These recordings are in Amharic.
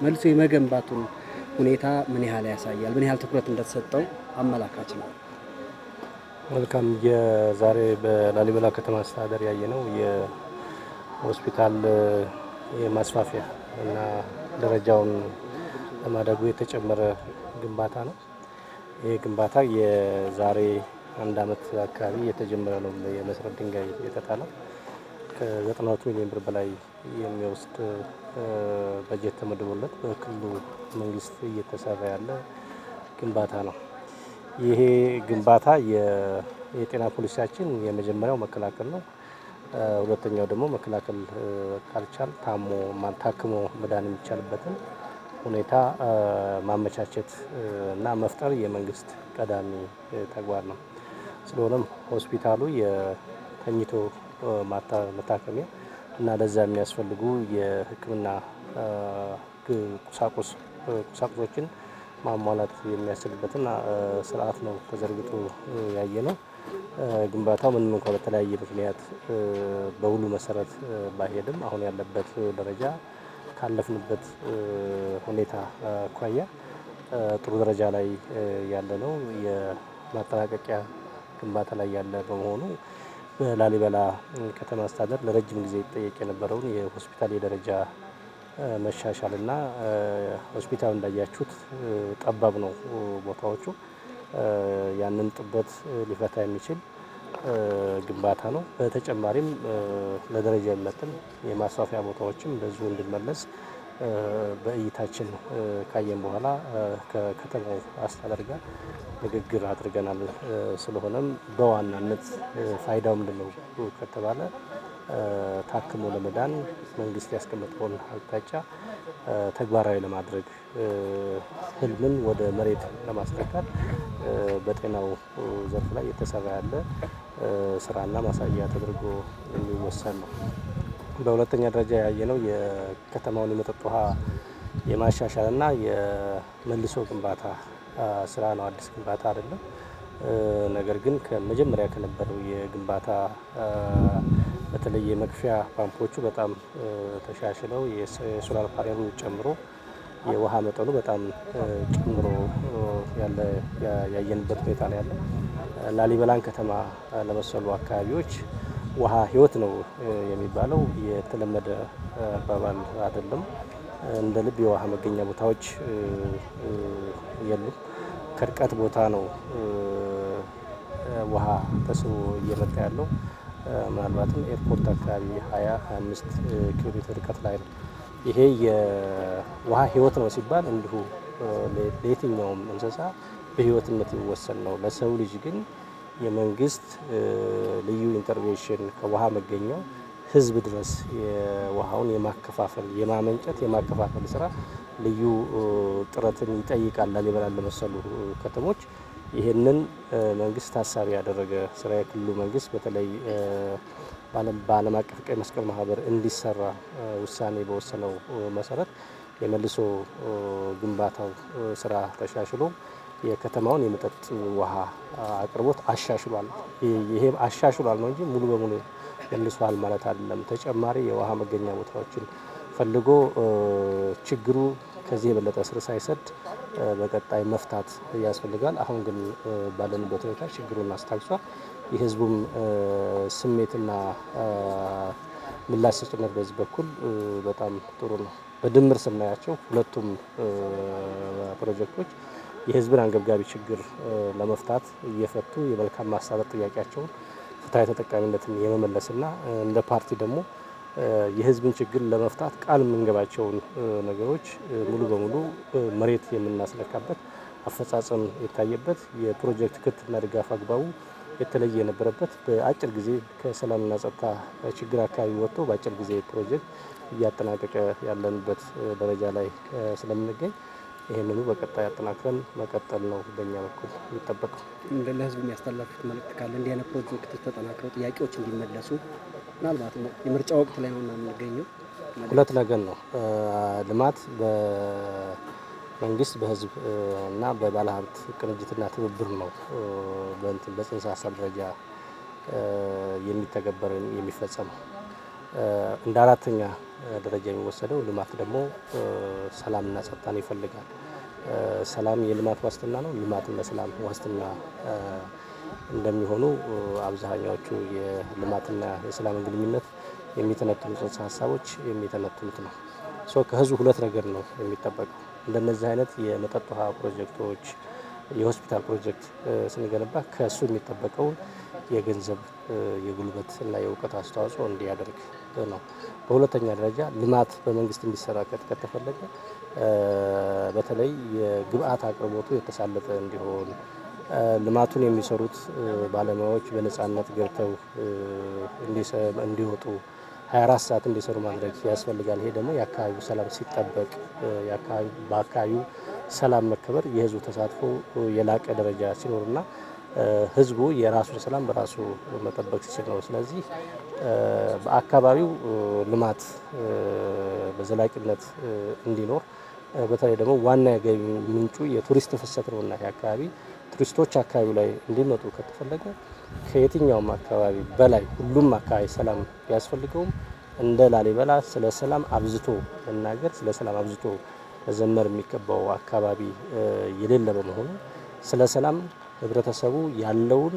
መልሶ የመገንባቱን ሁኔታ ምን ያህል ያሳያል? ምን ያህል ትኩረት እንደተሰጠው አመላካች ነው። መልካም። የዛሬ በላሊበላ ከተማ አስተዳደር ያየነው የሆስፒታል የማስፋፊያ እና ደረጃውን ለማደጉ የተጨመረ ግንባታ ነው። ይህ ግንባታ የዛሬ አንድ ዓመት አካባቢ የተጀመረ ነው። የመሰረት ድንጋይ የተጣለው ከ92 ሚሊዮን ብር በላይ የሚወስድ በጀት ተመድቦለት በክልሉ መንግስት እየተሰራ ያለ ግንባታ ነው። ይሄ ግንባታ የጤና ፖሊሲያችን የመጀመሪያው መከላከል ነው። ሁለተኛው ደግሞ መከላከል ካልቻል ታሞ ታክሞ መዳን የሚቻልበትን ሁኔታ ማመቻቸት እና መፍጠር የመንግስት ቀዳሚ ተግባር ነው። ስለሆነም ሆስፒታሉ የተኝቶ መታከሚያ እና ለዛ የሚያስፈልጉ የሕክምና ቁሳቁስ ቁሳቁሶችን ማሟላት የሚያስችልበትን ስርዓት ነው ተዘርግቶ ያየ ነው። ግንባታው ምንም እንኳ በተለያየ ምክንያት በውሉ መሰረት ባይሄድም አሁን ያለበት ደረጃ ካለፍንበት ሁኔታ አኳያ ጥሩ ደረጃ ላይ ያለ ነው። የማጠናቀቂያ ግንባታ ላይ ያለ በመሆኑ በላሊበላ ከተማ አስተዳደር ለረጅም ጊዜ ይጠየቅ የነበረውን የሆስፒታል የደረጃ መሻሻል እና ሆስፒታል እንዳያችሁት ጠባብ ነው ቦታዎቹ። ያንን ጥበት ሊፈታ የሚችል ግንባታ ነው። በተጨማሪም ለደረጃ የሚመጥን የማስፋፊያ ቦታዎችም እንደዚሁ እንዲመለስ በእይታችን ካየን በኋላ ከከተማው አስተዳደር ጋር ንግግር አድርገናል። ስለሆነም በዋናነት ፋይዳው ምንድነው ከተባለ ታክሞ ለመዳን መንግስት ያስቀመጠውን አቅጣጫ ተግባራዊ ለማድረግ ህልምን ወደ መሬት ለማስጠጋት በጤናው ዘርፍ ላይ የተሰራ ያለ ስራና ማሳያ ተደርጎ የሚወሰድ ነው። በሁለተኛ ደረጃ ያየነው የከተማውን የመጠጥ ውሃ የማሻሻልና የመልሶ ግንባታ ስራ ነው። አዲስ ግንባታ አይደለም። ነገር ግን ከመጀመሪያ ከነበረው የግንባታ በተለይ የመግፊያ ፓምፖቹ በጣም ተሻሽለው የ solar panel ኡ ጨምሮ የውሃ መጠኑ በጣም ጨምሮ ያለ ያየንበት ሁኔታ ነው ያለው። ላሊበላን ከተማ ለመሰሉ አካባቢዎች ውሃ ህይወት ነው የሚባለው የተለመደ አባባል አይደለም። እንደ ልብ የውሃ መገኛ ቦታዎች የሉም። ከርቀት ቦታ ነው ውሃ ተስቦ እየመጣ ያለው። ምናልባትም ኤርፖርት አካባቢ 20 25 ኪሎ ሜትር ርቀት ላይ ነው። ይሄ የውሃ ህይወት ነው ሲባል እንዲሁ ለየትኛውም እንስሳ በህይወትነት የሚወሰን ነው። ለሰው ልጅ ግን የመንግስት ልዩ intervention ከውሃ መገኛው ህዝብ ድረስ የውሃውን የማከፋፈል የማመንጨት የማከፋፈል ስራ ልዩ ጥረትን ይጠይቃል። ላሊበላን ለመሰሉ ከተሞች ይህንን መንግስት ታሳቢ ያደረገ ስራ የክልሉ መንግስት በተለይ በዓለም አቀፍ ቀይ መስቀል ማህበር እንዲሰራ ውሳኔ በወሰነው መሰረት የመልሶ ግንባታው ስራ ተሻሽሎ የከተማውን የመጠጥ ውሃ አቅርቦት አሻሽሏል። ይሄ አሻሽሏል ነው እንጂ ሙሉ በሙሉ መልሷል ማለት አይደለም። ተጨማሪ የውሃ መገኛ ቦታዎችን ፈልጎ ችግሩ ከዚህ የበለጠ ስር ሳይሰድ በቀጣይ መፍታት ያስፈልጋል። አሁን ግን ባለንበት ሁኔታ ችግሩን አስታግሷል። የህዝቡም ስሜትና ምላሽ ሰጭነት በዚህ በኩል በጣም ጥሩ ነው። በድምር ስናያቸው ሁለቱም ፕሮጀክቶች የህዝብን አንገብጋቢ ችግር ለመፍታት እየፈቱ የመልካም ማስተዳደር ጥያቄያቸውን ፍትሐዊ ተጠቃሚነትን የመመለስና እንደ ፓርቲ ደግሞ የህዝብን ችግር ለመፍታት ቃል የምንገባቸውን ነገሮች ሙሉ በሙሉ መሬት የምናስለካበት አፈጻጸም የታየበት የፕሮጀክት ክትትልና ድጋፍ አግባቡ የተለየ የነበረበት በአጭር ጊዜ ከሰላምና ጸጥታ ችግር አካባቢ ወጥቶ በአጭር ጊዜ ፕሮጀክት እያጠናቀቀ ያለንበት ደረጃ ላይ ስለምንገኝ ይህንኑ በቀጣይ አጠናክረን መቀጠል ነው በእኛ በኩል የሚጠበቀው። ለህዝቡ የሚያስተላልፉት መልእክት ካለ እንዲህ አይነት ፕሮጀክቶች ተጠናክረው ጥያቄዎች እንዲመለሱ ምናልባት የምርጫ ወቅት ላይ ነው የምንገኘው። ሁለት ነገር ነው ልማት በመንግስት በህዝብ እና በባለሀብት ቅንጅትና ትብብር ነው በጽንሰ ሀሳብ ደረጃ የሚተገበር የሚፈጸመው። እንደ አራተኛ ደረጃ የሚወሰደው ልማት ደግሞ ሰላምና ጸጥታን ይፈልጋል። ሰላም የልማት ዋስትና ነው። ልማትም ለሰላም ዋስትና እንደሚሆኑ አብዛኛዎቹ የልማትና የሰላምን ግንኙነት የሚተነትኑ ጽንሰ ሀሳቦች የሚተነትኑት ነው። So ከህዝቡ ሁለት ነገር ነው የሚጠበቀው። እንደነዚህ አይነት የመጠጥ ውሃ ፕሮጀክቶች፣ የሆስፒታል ፕሮጀክት ስንገነባ ከእሱ የሚጠበቀውን የገንዘብ፣ የጉልበት እና የእውቀት አስተዋጽኦ እንዲያደርግ ነው። በሁለተኛ ደረጃ ልማት በመንግስት እንዲሰራ ከተፈለገ በተለይ የግብአት አቅርቦቱ የተሳለጠ እንዲሆን፣ ልማቱን የሚሰሩት ባለሙያዎች በነፃነት ገብተው እንዲወጡ፣ 24 ሰዓት እንዲሰሩ ማድረግ ያስፈልጋል። ይሄ ደግሞ የአካባቢው ሰላም ሲጠበቅ፣ በአካባቢው ሰላም መከበር፣ የህዝቡ ተሳትፎ የላቀ ደረጃ ሲኖርና ህዝቡ የራሱን ሰላም በራሱ መጠበቅ ሲችል ነው። ስለዚህ በአካባቢው ልማት በዘላቂነት እንዲኖር፣ በተለይ ደግሞ ዋና የገቢ ምንጩ የቱሪስት ፍሰት ነውና ይሄ አካባቢ ቱሪስቶች አካባቢው ላይ እንዲመጡ ከተፈለገ ከየትኛውም አካባቢ በላይ ሁሉም አካባቢ ሰላም ቢያስፈልገውም እንደ ላሊበላ ስለ ሰላም አብዝቶ መናገር፣ ስለ ሰላም አብዝቶ መዘመር የሚገባው አካባቢ የሌለ በመሆኑ ስለ ሰላም ህብረተሰቡ ያለውን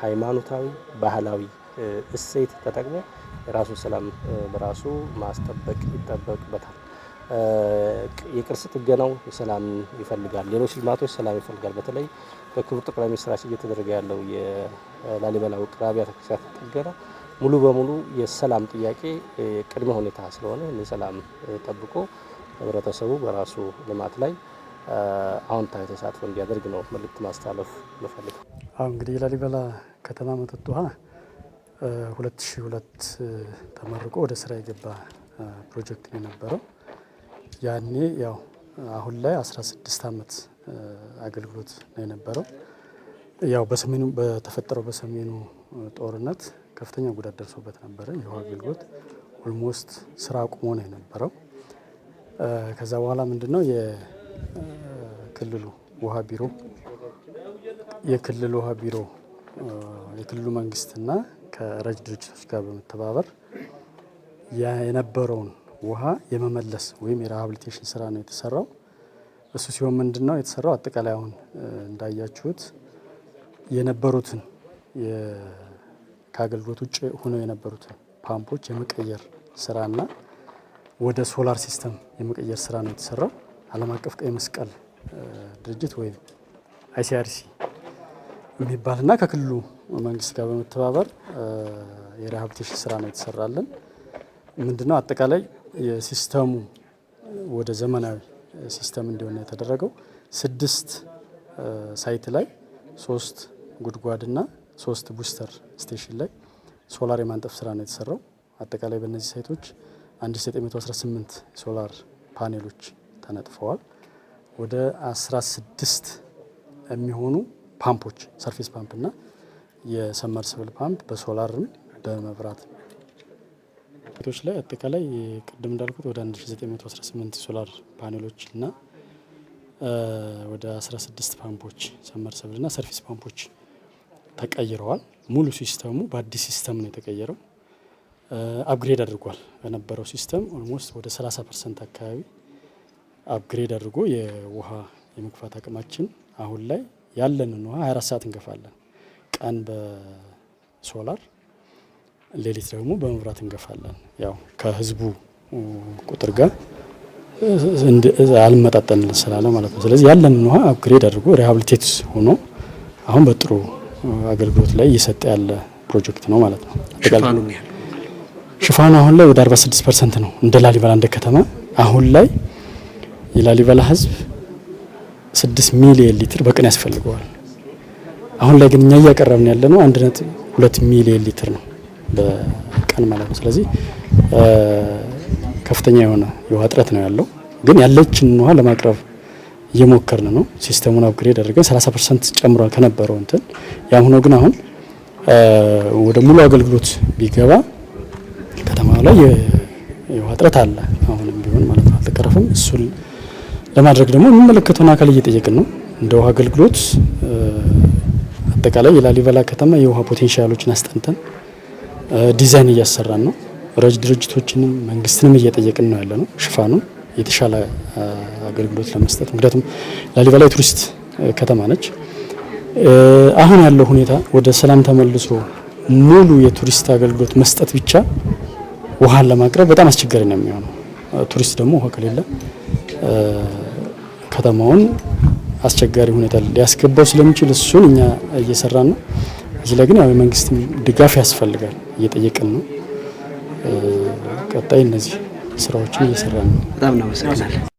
ሃይማኖታዊ፣ ባህላዊ እሴት ተጠቅሞ የራሱን ሰላም በራሱ ማስጠበቅ ይጠበቅበታል። የቅርስ ጥገናው ሰላም ይፈልጋል። ሌሎች ልማቶች ሰላም ይፈልጋል። በተለይ በክቡር ጠቅላይ ሚኒስትራችን እየተደረገ ያለው የላሊበላ ውቅር አብያተ ክርስቲያናት ጥገና ሙሉ በሙሉ የሰላም ጥያቄ ቅድመ ሁኔታ ስለሆነ ይህንን ሰላም ጠብቆ ህብረተሰቡ በራሱ ልማት ላይ አዎንታዊ ተሳትፎ እንዲያደርግ ነው መልእክት ማስተላለፍ የምፈልገው። አሁን እንግዲህ የላሊበላ ከተማ መጠጥ ውሃ 2002 ተመርቆ ወደ ስራ የገባ ፕሮጀክት ነው የነበረው። ያኔ ያው አሁን ላይ 16 ዓመት አገልግሎት ነው የነበረው። ያው በሰሜኑ በተፈጠረው በሰሜኑ ጦርነት ከፍተኛ ጉዳት ደርሶበት ነበረ። የውሃ አገልግሎት almost ስራ አቁሞ ነው የነበረው። ከዛ በኋላ ምንድነው የክልሉ ውሃ ቢሮ የክልሉ ውሃ ቢሮ የክልሉ መንግስትና ከረጅ ድርጅቶች ጋር በመተባበር የነበረውን ውሃ የመመለስ ወይም የ rehabilitation ስራ ነው የተሰራው። እሱ ሲሆን ምንድነው የተሰራው አጠቃላይ አሁን እንዳያችሁት የነበሩትን ከአገልግሎት ውጭ ሆነው የነበሩትን ፓምፖች የመቀየር ስራና ወደ solar system የመቀየር ስራ ነው የተሰራው። ዓለም አቀፍ ቀይ መስቀል ድርጅት ወይም ICRC የሚባልና ከክልሉ መንግስት ጋር በመተባበር የ rehabilitation ስራ ነው የተሰራልን። ምንድነው አጠቃላይ የ system ኡ ወደ ዘመናዊ system እንዲሆን የተደረገው 6 site ላይ 3 ጉድጓድና 3 booster station ላይ ሶላር የማንጠፍ ስራ ነው የተሰራው። አጠቃላይ በእነዚህ site ኦች 1918 solar panel ኦች ተነጥፈዋል። ወደ 16 የሚሆኑ ፓምፖች surface pump እና የ submersible pump በሶላርም በመብራት ቶች ላይ አጠቃላይ ቅድም እንዳልኩት ወደ 1918 solar panel ኦች እና ወደ 16 ፓምፖች submersible እና surface ፓምፖች ተቀይረዋል። ሙሉ system ኡ በአዲስ system ነው የተቀየረው። Upgrade አድርጓል። በነበረው system almost ወደ 30% አካባቢ upgrade አድርጎ የውሃ የመግፋት አቅማችን አሁን ላይ ያለንን ውሃ 24 ሰዓት እንገፋለን። ቀን በሶላር ሌሊት ደግሞ በመብራት እንገፋለን። ያው ከህዝቡ ቁጥር ጋር አልመጣጠን ስላለ ማለት ነው። ስለዚህ ያለንን ውሃ upgrade አድርጎ rehabilitate ሆኖ አሁን በጥሩ አገልግሎት ላይ እየሰጠ ያለ ፕሮጀክት ነው ማለት ነው። ሽፋኑ አሁን ላይ ወደ 46% ነው እንደ ላሊበላ እንደ ከተማ። አሁን ላይ የላሊበላ ህዝብ 6 ሚሊዮን ሊትር በቀን ያስፈልገዋል። አሁን ላይ ግን እኛ እያቀረብን ያለነው 1.2 ሚሊዮን ሊትር ነው በቀን ማለት ነው። ስለዚህ ከፍተኛ የሆነ የውሃ እጥረት ነው ያለው። ግን ያለችን ውሃ ለማቅረብ እየሞከርን ነው። system ኡን upgrade አድርገን 30% ጨምሯል ከነበረው እንትን። ያም ሆኖ ግን አሁን ወደ ሙሉ አገልግሎት ቢገባ ከተማው ላይ የውሃ እጥረት አለ አሁንም ቢሆን ማለት ነው፣ አልተቀረፈም። እሱን ለማድረግ ደግሞ የሚመለከተውን አካል እየጠየቅን ነው። እንደ ውሃ አገልግሎት አጠቃላይ የላሊበላ ከተማ የውሃ potential ኦችን አስጠንተን ዲዛይን እያሰራን ነው። ረጅ ድርጅቶችንም መንግስትንም እየጠየቅን ነው ያለ ነው ሽፋኑን የተሻለ አገልግሎት ለመስጠት። ምክንያቱም ላሊበላ የቱሪስት ከተማ ነች። አሁን ያለው ሁኔታ ወደ ሰላም ተመልሶ ሙሉ የቱሪስት አገልግሎት መስጠት ብቻ ውሃን ለማቅረብ በጣም አስቸጋሪ ነው የሚሆነው። ቱሪስት ደግሞ ውሃ ከሌለ ከተማውን አስቸጋሪ ሁኔታ ሊያስገባው ስለሚችል እሱን እኛ እየሰራን ነው። እዚህ ላይ ግን ያው የመንግስት ድጋፍ ያስፈልጋል፣ እየጠየቅን ነው። ቀጣይ እነዚህ ስራዎችን እየሰራን ነው። በጣም እናመሰግናለን።